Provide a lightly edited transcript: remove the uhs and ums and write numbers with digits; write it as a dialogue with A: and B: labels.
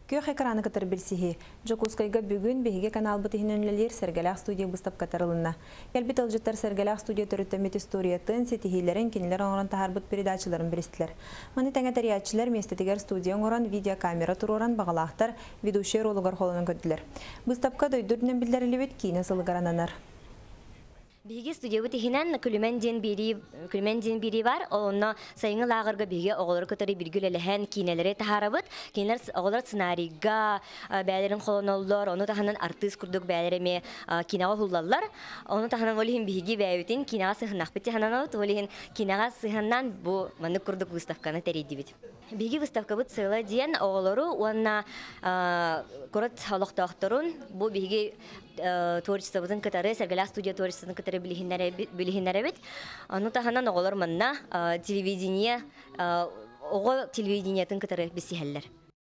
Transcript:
A: Күөх экраны кытары билсиһии. Дьокуускайга бүгүн биһиги каналбыт иһинэн үлэлиир Сэргэлээх студия быыстапка тарылынна. Кэлбит ыалдьыттар Сэргэлээх студия төрүттэммит историятын, ситиһиилэрин, кинилэр оҥорон таһаарбыт передачаларын билистилэр. Маны тэҥэ тэрийээччилэр миэстэтигэр студия оҥорон, видеокамера туруоран баҕалаахтар ведущий ролугар холонон көрдүлэр. Быыстапка дойду үрдүнэн биллэриллибит киинэ сылыгар ананар.
B: Биһиги студиябыт иһинэн Күлүмэн диэн биэрии Күлүмэн диэн биэрии бар. Онно сайыҥҥы лааҕырга биһиги оҕолору кытары бииргэ үлэлэһэн киинэлэри таһаарабыт. Кинилэр оҕолор сценарийга бэйэлэрин холоноллор, ону таһынан артыыс курдук бэйэлэрэ эмиэ киинэҕэ уһуллаллар. Ону таһынан ол иһин биһиги бэйэбитин киинэҕэ сыһыннахпыт тиһананабыт, ол иһин киинэҕэ сыһыннан бу маннык курдук выставканы тэрийдибит. Биһиги выставкабыт сыала диэн оҕолору уонна куорат олохтоохторун бу биһиги творчествобытын кытары, Сэргэлээх студия творчествотын кытары билиһиннэрэбит. Ону таһынан оҕолор манна телевидение, оҕо телевидениетын кытары билсиһэллэр.